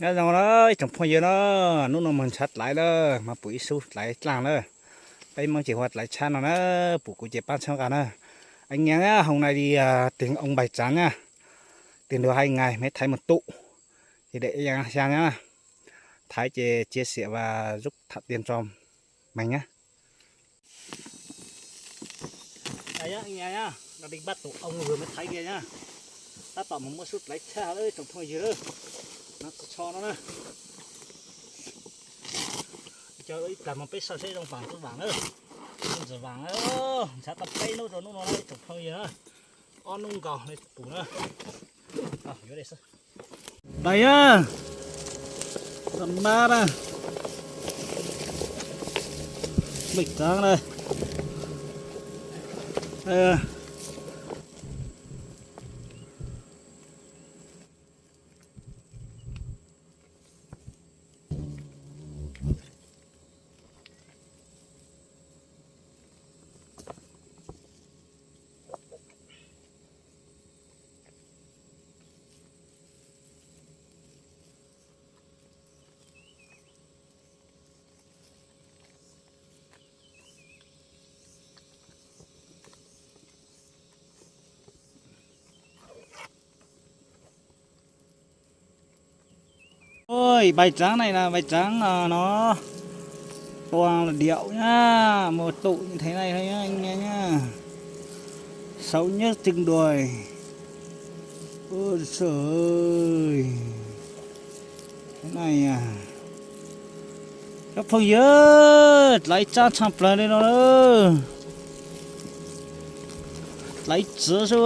Nyob zoo na ib tsoom phooj ywg na, hnub no mas ntshav dlaiv na, mas pum ib xub dlaiv dlaaj na. Peb Hmoob ces hu ua dlaiv tshab no na, pum kuv ces paab tshab nqaj na. Anh em nhá, hôm nay đi, à, tìm ông Bảy Trắng nha. Tìm được hai ngày mới thấy một tụ. Thì để anh em xem nhá. Thấy thì chia sẻ và giúp Thảo Tiên cho mình nhá. Đây nhá, anh em nhá. Đang đi bắt tổ ong vừa mới thấy kia nhá. Tab tom mus muab xub dlaiv tshab lawm tsoom phooj ywg lawm. No tsis tsho no na. Cov ib plag mas peb saib seb zoo vaam tsis vaam na. Zoo tsis vaam na. Ntshav tau peb hnub rau hnub no na tsoom phooj ywg na. Ob hnub nkaus li pum na. Dais na, mab na, Bảy Trắng đây. Ôi, Bảy Trắng này là Bảy Trắng, ờ, nó toàn là điệu nhá, một tụ như thế này thôi nhá, anh nghe nhá. Xấu nhất trên đời. Ôi giời ơi. Cái này à. Các phooj ywg, dlaiv tshab tshaj plaws li no na. Dlaiv txiv xwb.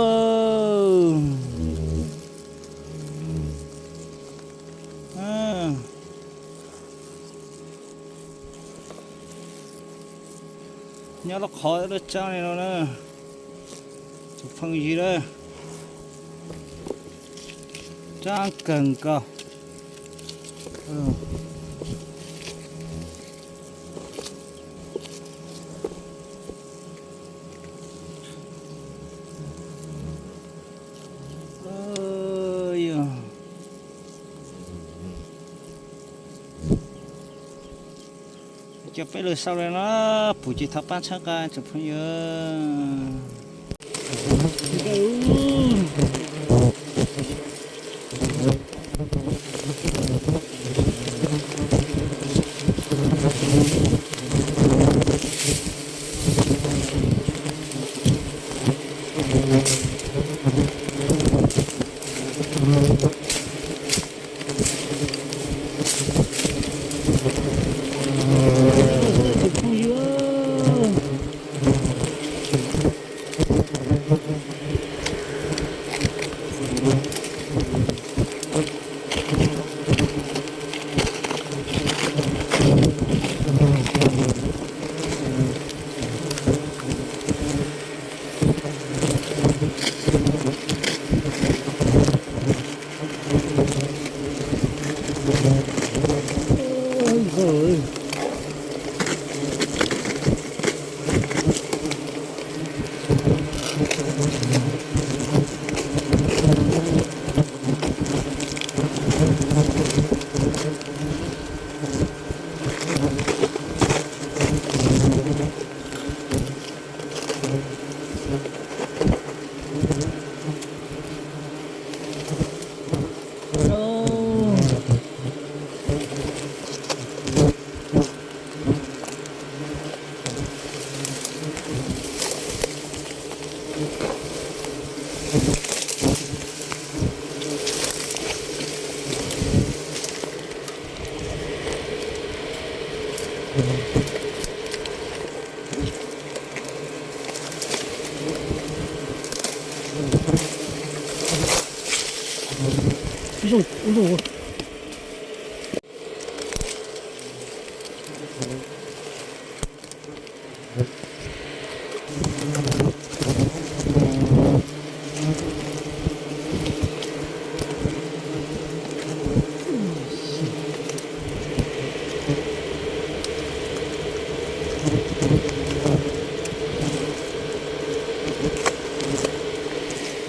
Nyob lub qhov dlaiv tshab li no na. Tsoom phooj ywg na. Tshab kawg nkaus. Cov peb lug sau le no, pum ces thov paab tshawb nqa tsoom phooj ywg.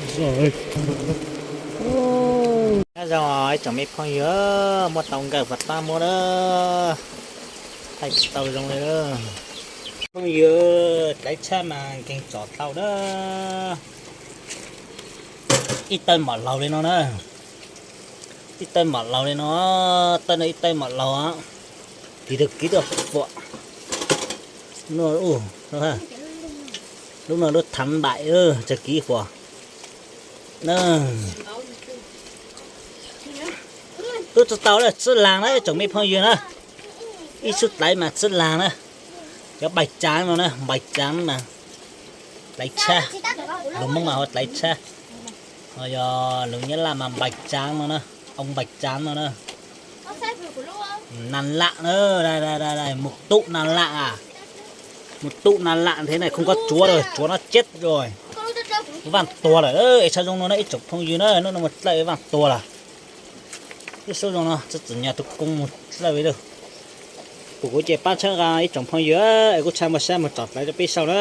Rồi. Zoo ib tsoom me phooj ywg, muaj tau nkawm pas tab muab na, thaij tsis tau zoo li na. Phooj ywg, dlaiv tshaj mas nkeeg tsom tau na. Ib tawb mom laug li no na. Ib tawb mom laug li no, tawb no ib tawb mom laug. Tiv tug kiv tuaj fuam. Lub no lub thav npaim, tag kiv fuam. Tub tsis tau lawm, tsib laag na tsoom me phooj ywg na. Ib xub dlaiv mas tsib laag na. Cov npaig caav no na, npaig caav mas dlaiv tshab. Lus Hmoob mas hu dlaiv tshab, ho yog lus Nyab Laj mas npaig caav no na, oo npaig caav no na. Nas lam na, mus tub nas lam a, mus tub nas lam thiab na, không có chuối rồi, chuối nó chết rồi. Vaaj tuag lawm, es tshaj zoo no na ib tsoom phooj ywg na, hnub no mus dlawb vaaj tuag lawm. Lub sub zoo no txawm nyog tus koob mus dlawb li. Kuv kuv ces pab tshawb nqa ib tsoom phooj ywg, es kuj tshaj muaj sab mus tsom dlaiv rau peb saib na.